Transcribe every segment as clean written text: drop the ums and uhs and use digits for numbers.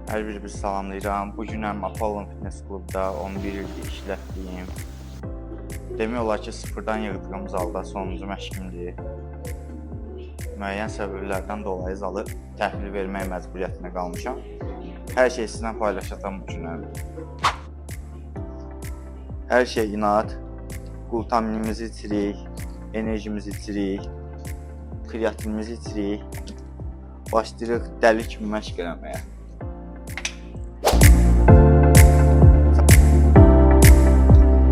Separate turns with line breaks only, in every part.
Hər birinizi salamlayıram. Bu gün həm Apollon Fitness Klubda 11 ildir işlətdiyim, demək olar ki, sıfırdan yığdığım zalda sonuncu məşqimdir. Müəyyən səbəblərdən dolayı zalı təhvil vermək məcburiyyətinə qalmışam. Hər şeyi sizinlə paylaşacağam bu günə. Hər şey inad. Qlutaminimizi içirik, enerjimizi içirik, kreatinimizi içirik. Başlayırıq dəli kimi məşq eləməyə.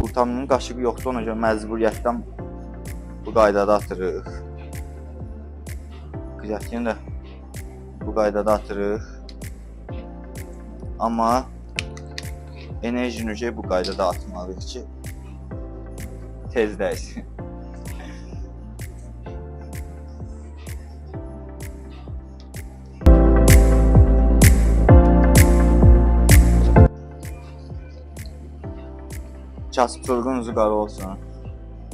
Qlutaminin qaşığı yoxdur, ona görə məcburiyyətdən bu qaydada atırıq. Kreatini də bu qaydada atırıq. Amma enerjini bu qaydada atmalıyıq ki, tez dəysin. Kasıb çılgın üzü qara olsun.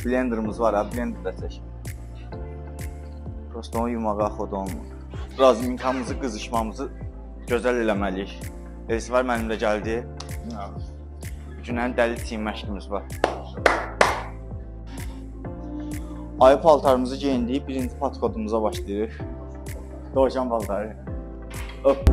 Blenderımız var ha, blender də çək. Prosto onu yumağa axod olmur. Razminkamızı, qızışmamızı gözəl eləməliyik. Elsivar mənim də gəldi. Günənin dəli team məşqimiz var. Ayı paltarımızı geyindik, birinci patkodumuza başlayırıq. Dovşan paltarı. Öp.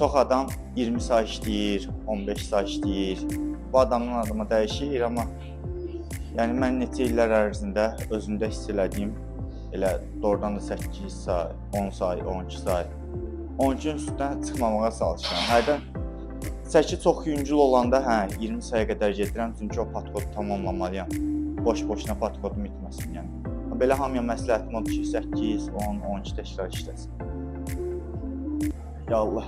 Çox adam 20 saat işləyir, 15 saat işləyir. Bu adamdan adama dəyişir, amma yəni mən neçə illər ərzində özümdə hiss elədiyim elə doğrudan da 8 saat, 10 saat, 12 saat, 12-nin üstünə çıxmamağa çalışıram. Hərdən səki çox yüngül olanda hə 20 sayaya qədər gedirəm, çünki o patkodu tamamlamalıyam. Boş-boşuna patkodum itməsin yəni. Belə hamıya məsləhətim odur ki, 8, 10, 12 təkrar işləsin. Ya Allah.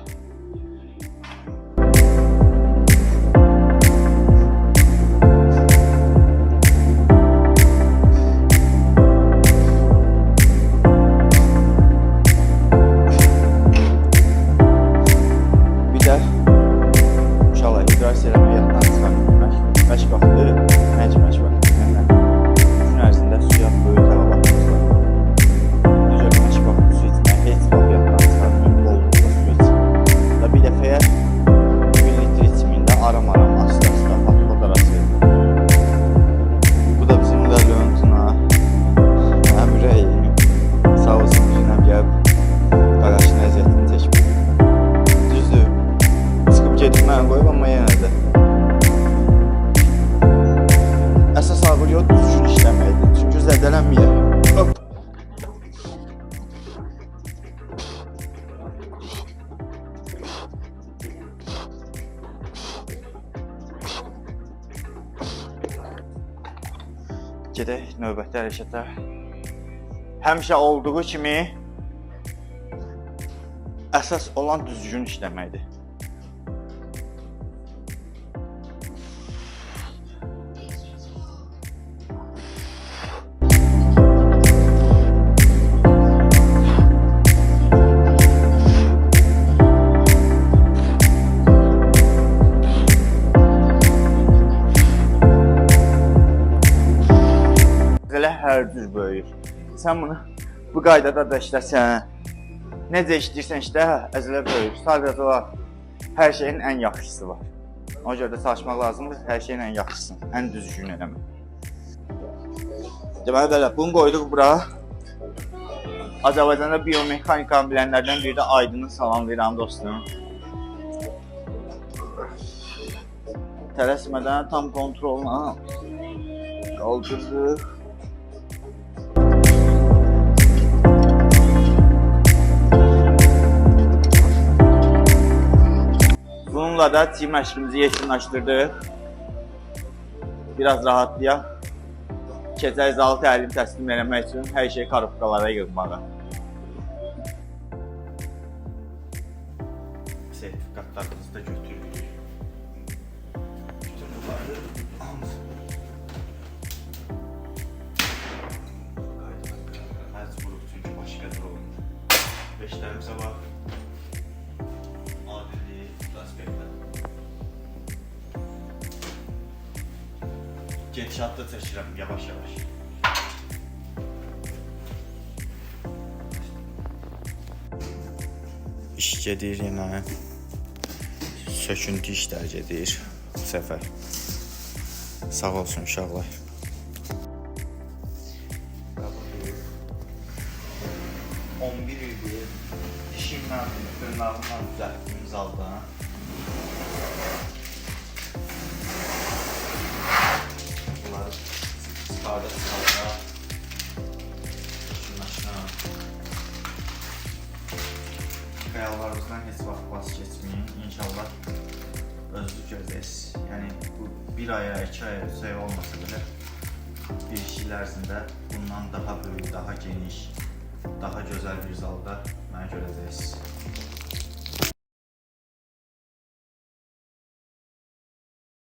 Bir də uşaqlar hidrasiya eləməyi yaddan çıxarmayın. Məşq vaxtı, nəinki məşq vaxtı, yəni gün ərzində suya böyük tələbatımız var. Ona görə məşq vaxtı su içməyi heç vaxt yaddan çıxarmayın, bolluqla su için. Və bir dəfəyə 1 litr içməyin də aram-aram, asta-asta, patkod arası. Bu da bizim Leontuna. Mənim ürəyim. Sağ olsun, bir günəm gəlib qaqaşın əziyyətini çəkmir. Düzdür, çıxıb gedib mənə qoyub, amma yenə də. Əsas ağır yol düzgün işləməkdir. Çünki zədələnməyək. Hop. Gedək növbəti hərəkətə. Həmişə olduğu kimi əsas olan düzgün işləməkdir. Elə hər cür böyüyür. Sən bunu bu qaydada da işləsən, necə işləyirsən işlə, əzələ böyüyür. Sadəcə olaraq hər şeyin ən yaxşısı var. Ona görə də çalışmaq lazımdır, hər şeyin ən yaxşısını, ən düzgün eləmək. Deməli belə, bunu qoyduq bura. Azərbaycanda biomexanikanı bilənlərdən biri də Aydını salamlayıram dostum. Tələsmədən tam kontrolla qaldırırıq. Bununla da team məşqimizi yekunlaşdırdıq. Biraz rahatlayaq. Keçək zalı təlim təslim eləmək üçün hər şeyi karobkalara yığmağa. Sertifikatlarımızı da götürürük. Bütün bunları hamısı. Məcburuq, çünki başqa cür olmur. Beşlərimizə bax. Adillik, respektlə. Gedişatda çəkirəm yavaş-yavaş. İş gedir yenə. Söküntü işləri gedir bu səfər. Sağ olsun uşaqlar. Qəbul edib. 11 idi. Dişimlə, dırnağımla düzəltdiyim zalda. Bunları çıxarda çıxarda maşına. Xəyallarınızdan heç vaxt vaz keçməyin. İnşallah özünüz görəcəksiniz. Yəni bu bir aya, 2 aya, 3 aya olmasa belə bir iki il ərzində bundan daha böyük, daha geniş, daha gözəl bir zalda məni görəcəksiniz.